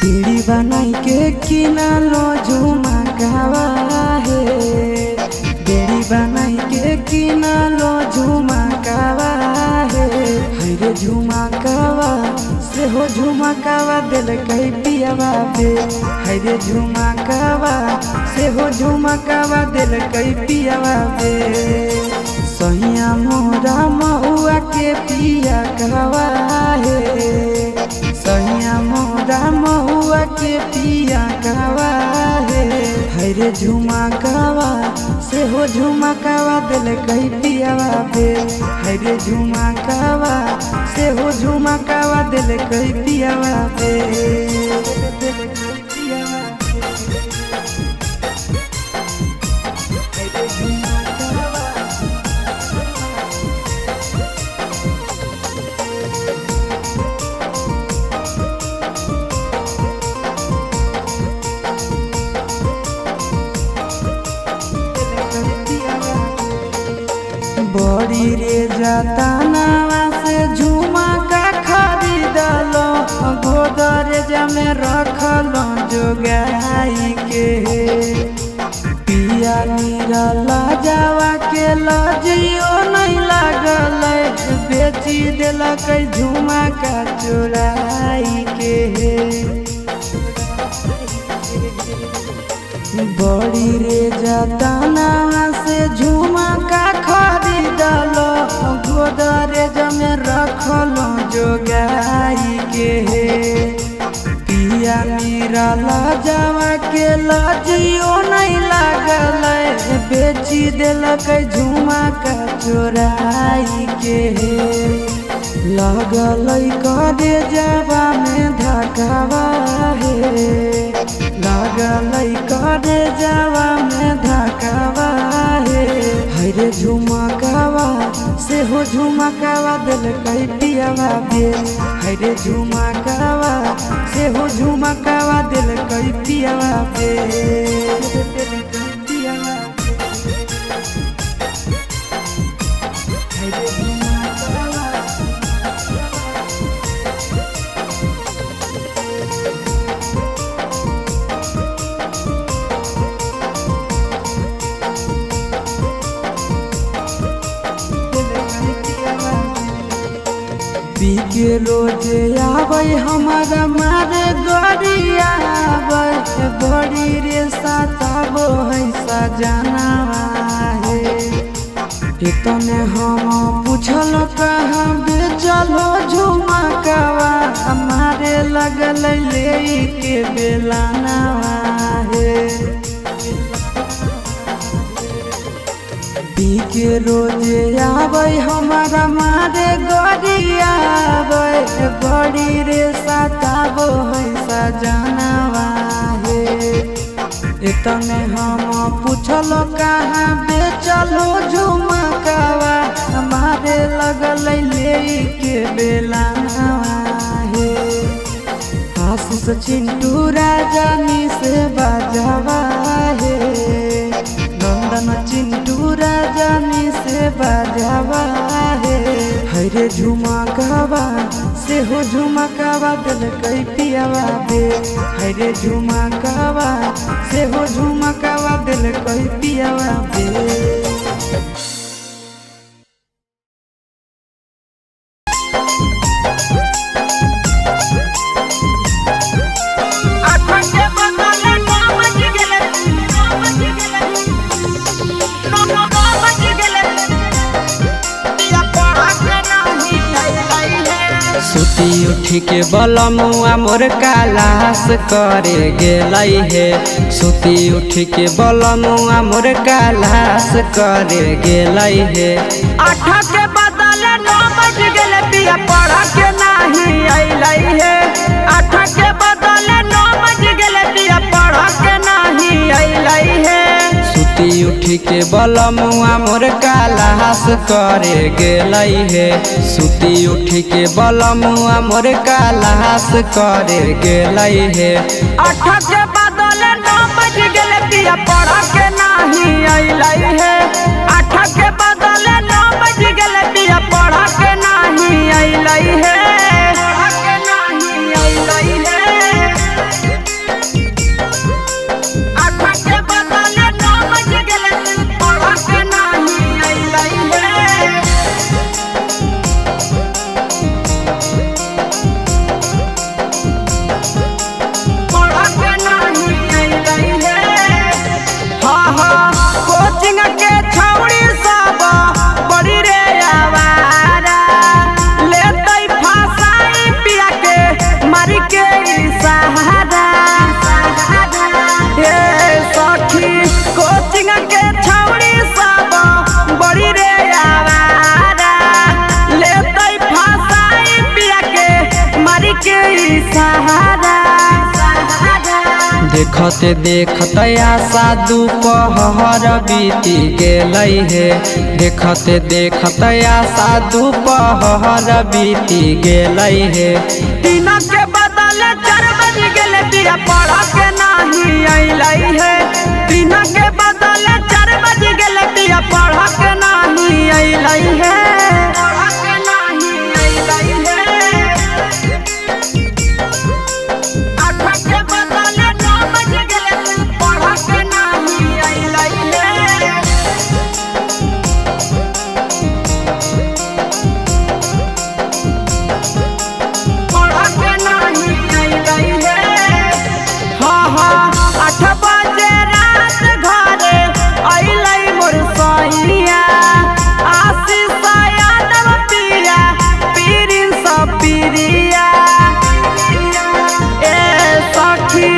बीड़ी बनाई के किनलो झुमकावा हे, बीड़ी बनाई के किनलो झुमकावा हे। हरे झुमकावा से हो झुमकावा दिल कई पियावा बे, हरे झुमकावा से हो झुमकावा दिल कई पियावा बे। सहिया मोरा महुआ के पिया कहवा हे, सहिया मोरा महुआ के पिया कहवा हे। हरे झुमकावा से हो झुमकावा दिल कई पियावा बे, हरे झुमकावा से हो झुमकावा दिल कई पियावा बे। बड़ी रे जतनावा से झुमका खरीदलो, गोदरेज में रखलो जोगाई के। पिया निरला जावा के लजियो नहीं लागल, बेची देलक झुमका चोराई के। बड़ी रे जतनावा से झुमका खरीदलो, गोदरेज में रखलो जोगाई के। पिया निरला जावा के लजियो नहीं लागल, बेची देलक झुमका चोराई के। लगल करे जावा में धकावा हे, लगल करे जावा में धकावा हे। हरे झुमकावा से हो झुमकावा दिल कई पियावा बे, हरे झुमकावा से हो झुमकावा दिल कई पियावा बे। पी के रोज आबै हमारा मारे गड़िया आबै, बड़ी रे सताबो है सजनावा हे। इतने हम पूछल कहाँ बेचलो झुमकावा, हमारे लगल ले के बेलानावा हे। पी के रोज आबै हमारा मारे गड़िया आबै, बड़ी रे सताबो है सजनावा हे। इतने हम पूछल कहाँ बेचलो झुमकावा, हमारे लगल ले के बेलानावा हे। आशीष चिंटू राजनी से बजावा हे, नंदन चिंटू राजनी से बजावा हे। हरे झुमकावा से हो झुमकावा दिल कई पियावा बे, हरे झुमकावा से हो झुमकावा दिल कई पियावा बे। सुती उठी के बलमुआ मोर कालास करे गेलै हे, सुती उठी के बलमुआ मोर कालास करे गेलै हे। आठ के बदले 9 बज गेलै पिया पढ़ के नाही अइलै हे, आठ के बदले 9 बज गेलै पिया पढ़ के नाही अइलै हे। सुती उठी के बलमुआ मोर कालास करे गेलै हे, सुती उठी के बलमुआ मोर कालास करे गेलै हे। आठ के बदले 9 बज गेलै पिया पढ़ के नाही अइलै हे, आठ के बदले 9 बज गेलै पिया पढ़ के नाही अइलै हे, पढ़ के नाही सहारा। देखते देखते आशा दोपहर बीती गेलै हे। देखते देखते आशा दोपहर बीती गेलै हे। 3 के बदले 4 बज गेलै पिया पढ़ के नाही अइलै हे। 3 के बदले 4 बज गेलै पिया पढ़ के नाही अइलै हे। पढ़ के नाही अइलै हे। 8 के बदले 9 बज गेलै पढ़ के नाही अइलै हे। पढ़ के नाही अइलै हे। हाँ हाँ 8 बजे रात घरे अइलै मोर सैया। आशीष यादव पिया पीरिन सब पीरिया। ए सखी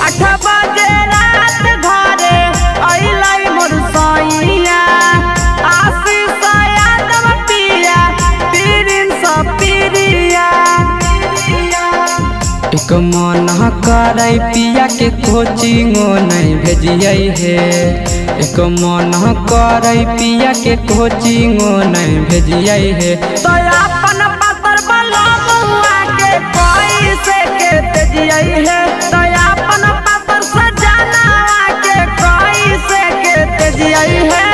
8 बजे रात घरे अइलै मोर सैया। आशीष यादव पिया पीरिन सब पीरिया। एक मन करै पिया के कोचिंगो नहीं भेजियै हे। एक मन करै पिया के कोचिंगो नहीं भेजियै हे। तो अपन पातर बलमुआ के कैसे के तेजियै हे। तो अपन पातर सजनवा के कैसे के तेजियै हे।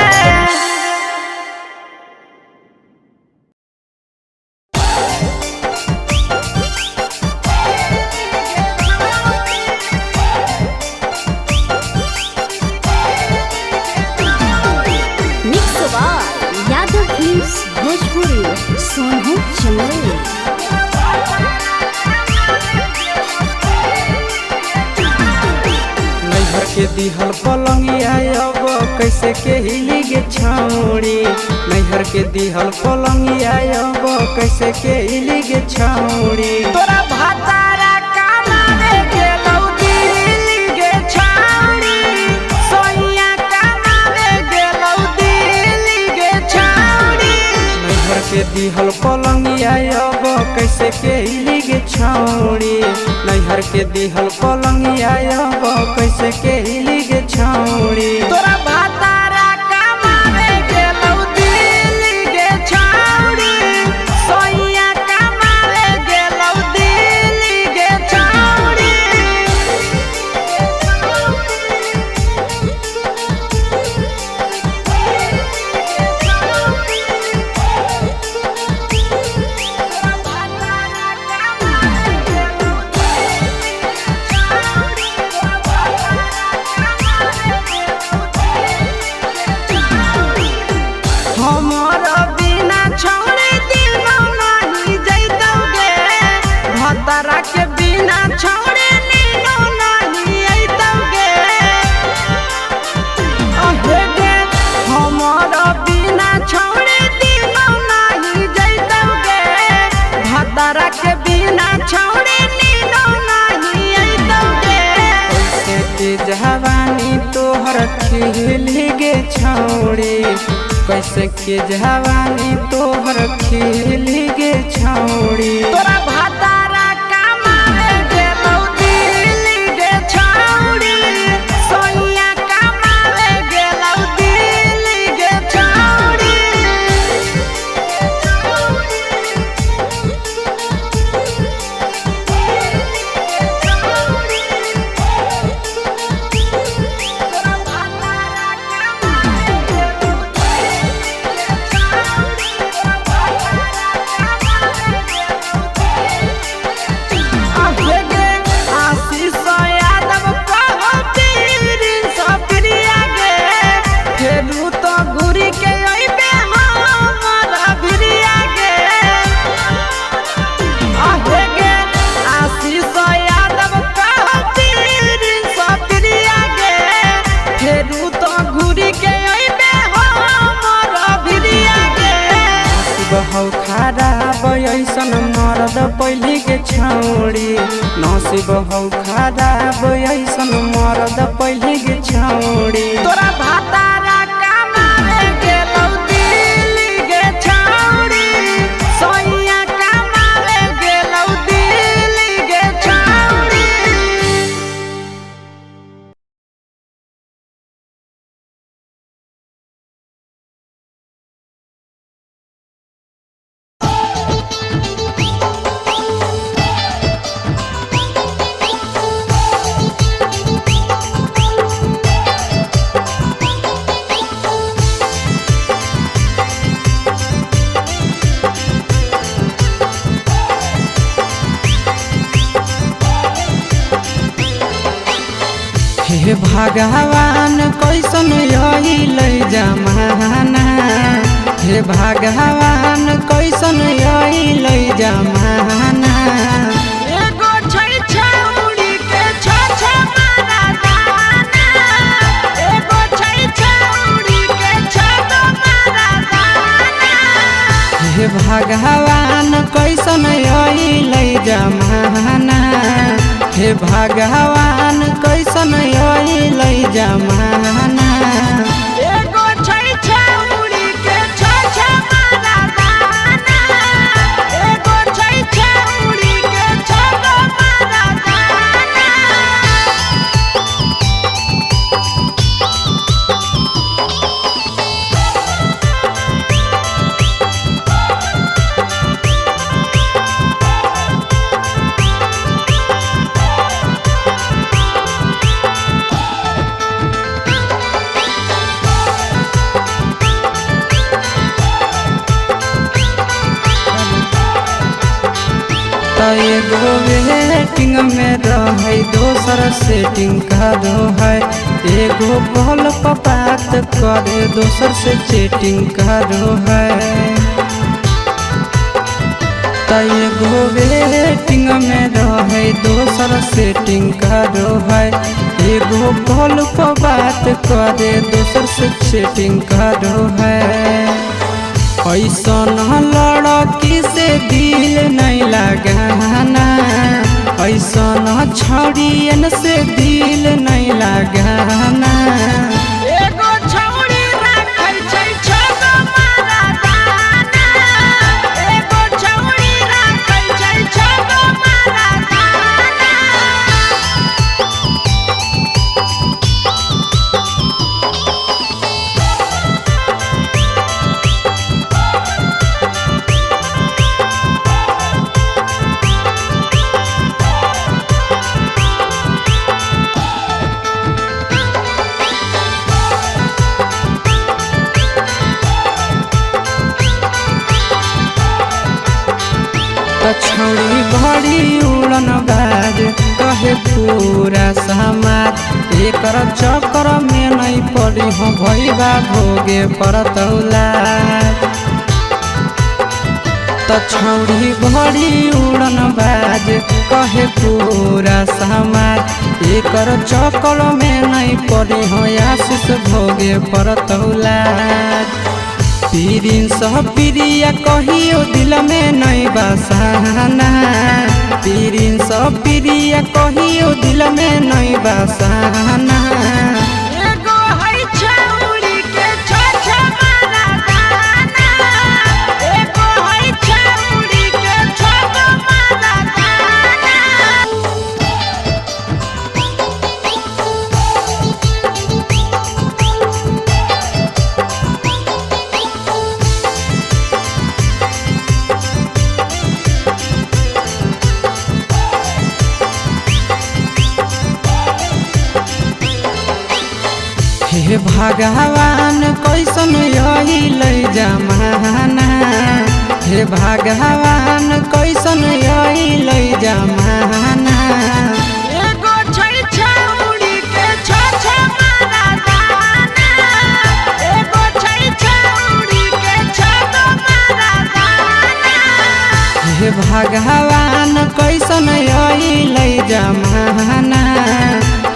Mix by Yadav films Bhojpuri Sonu Chamoli. नैहर के दिहल पलंगिया अब कैसे के हिली गे छौड़ी। नैहर के दिहल पलंगिया अब कैसे के हिली गे छौड़ी। तोरा भातारा कमावे गेलौ दिल्ली गे छौड़ी। सोनिया कमावे गेलौ दिल्ली गे छौड़ी। नैहर के दिहल पलंगिया अब कैसे के हिली गे छौड़ी। नैहर के दिहल पलंगिया अब कैसे के हिली गे छौड़ी। तोरा भातारा कमावे गेलौ दिल्ली गे छौड़ी। सोनिया कमावे गेलौ दिल्ली गे छौड़ी। हमर बिना छौड़ी दिनो नाही जैतौ गे। भतरा के बिना छौड़ी नीनो नाही अइतौ गे। अहे गे हमर बिना छौड़ी दिनो नाही जैतौ गे। भतरा के बिना छौड़ी नीनो नाही अइतौ गे। कैसे के जवानी तोहर खिली गे छौड़ी। कैसे के जवानी तोहर खिली गे छौड़ी। तोरा भातारा कमावे गेलौ दिल्ली गे छौड़ी। सोनिया कमावे गेलौ दिल्ली गे छौड़ी। अहे गे आशीष यादव कहो पीरिन सब प्रिया गे। फेरू तो घुरी के अइबे हमर भिरिया गे। अहे गे आशीष यादव कहो पीरिन सब प्रिया गे। फेरू तो घुरी के अइबे हमर भिरिया गे। नसीब हौ खराब ऐसन मरद पहली के छौड़ी। नसीब हौ खराब ऐसन मरद पहली के छौड़ी। तोरा भातारा कमावे गेलौ दिल्ली गे छौड़ी। सोनिया कमावे गेलौ दिल्ली गे हे भगवान कैसन अइलै जमाना, हे भगवान कैसन अइलै जमाना। एगो छै छौड़ी के छ छ मरदाना, एगो छै छौड़ी के छ गो मरदाना। हे भगवान कैसन अइलै जमाना, हे भगवान कैसन अइलै जमाना। एगो छै छौड़ी के छ छ मरदाना, एगो छै छौड़ी के छ गो मरदाना। त एगो वेटिंग में रहै दोसर सेटिंग करो है, एगो कॉल पर बात करे दोसर से चैटिंग करो है। त एगो वेटिंग में रहै दोसर सेटिंग करो है, एगो कॉल पर बात करे दोसर से चैटिंग करो है। ऐसन लड़की से दिल नहीं लगाना, ऐसन छड़ियन से दिल नहीं लगाना। एगो छौड़ी राखै छै छ गो मरदाना, एगो छौड़ी राखै छै छ गो मरदाना। त छौड़ी बड़ी उड़न बाज कहे पूरा समाज, एकर चक्कर में नहीं पड़ी हो भैबा भोगे परतौला। त छौड़ी बड़ी उड़न बाज कहे पूरा समाज, एकर चक्कर में नहीं पड़ी हो आशीष भोगे परतौला। पीरिन सब प्रिया कहियो दिल में नहीं बसाना, पीरिन सब प्रिया कहियो दिल में नहीं बसाना। एगो है छौड़ी के छ छ मरदाना, एगो है छौड़ी के छ गो मरदाना। हे भगवान कैसन अइलै जमाना, हे भगवान कैसन अइलै जमाना। एगो छै छौड़ी के छ छ मरदाना, एगो छै छौड़ी के छ गो मरदाना। हे भगवान कैसन अइलै जमाना,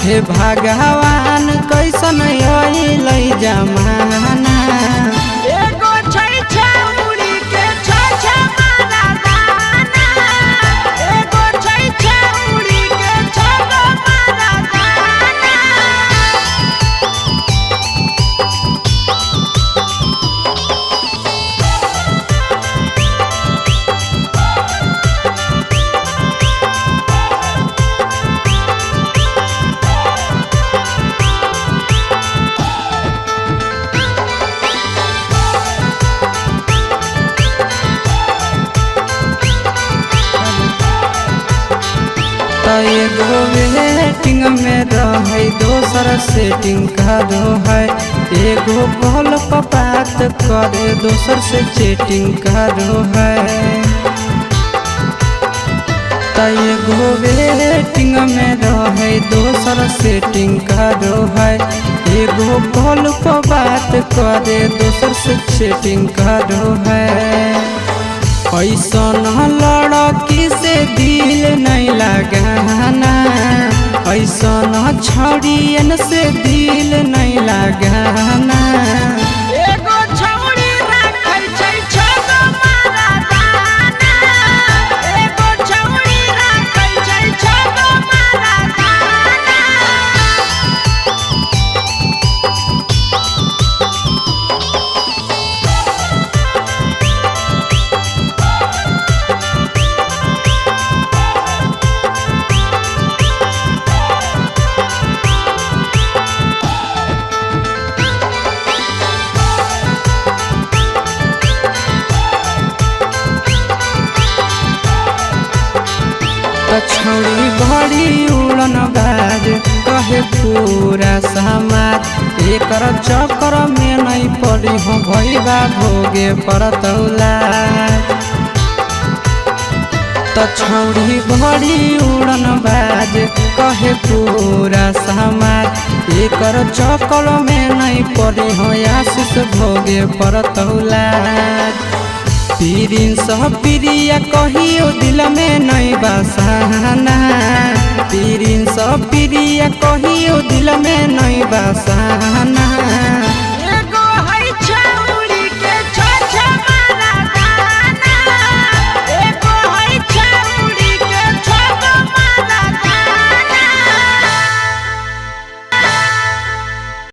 हे भगवान कैसन अइलै जमाना। एगो छै छौड़ी के छ छ मरदाना, एगो छै छौड़ी के छ गो मरदाना। त एगो वेटिंग में रहै दोसर सेटिंग करो है, एगो कॉल पर बात करे दोसर से चैटिंग करो है। त त एगो वेटिंग में रहे दोसर सेटिंग करो है, एगो कॉल पर बात करे दोसर से सेटिंग करो है। ऐसन लड़की से दिल नहीं लगाना, ऐसन छड़ियन से दिल नहीं लगाना। एगो छौड़ी राखै छै छगो मरदाना, एगो छौड़ी राखै छै छगो मरदाना। त छौड़ी बड़ी उड़न बाज कहे पूरा समाज, एकर चक्कर में नहीं पड़ी हो भैबा भोगे परतौला। त छौड़ी बड़ी उड़न बाज कहे पूरा समाज, एकर चक्कर में नहीं पड़ी हो आशीष भोगे परतौला। पीरिन सब प्रिया कहियो दिल में नहीं बसाना, पीरिन सब प्रिया कहियो दिल में नहीं बसाना।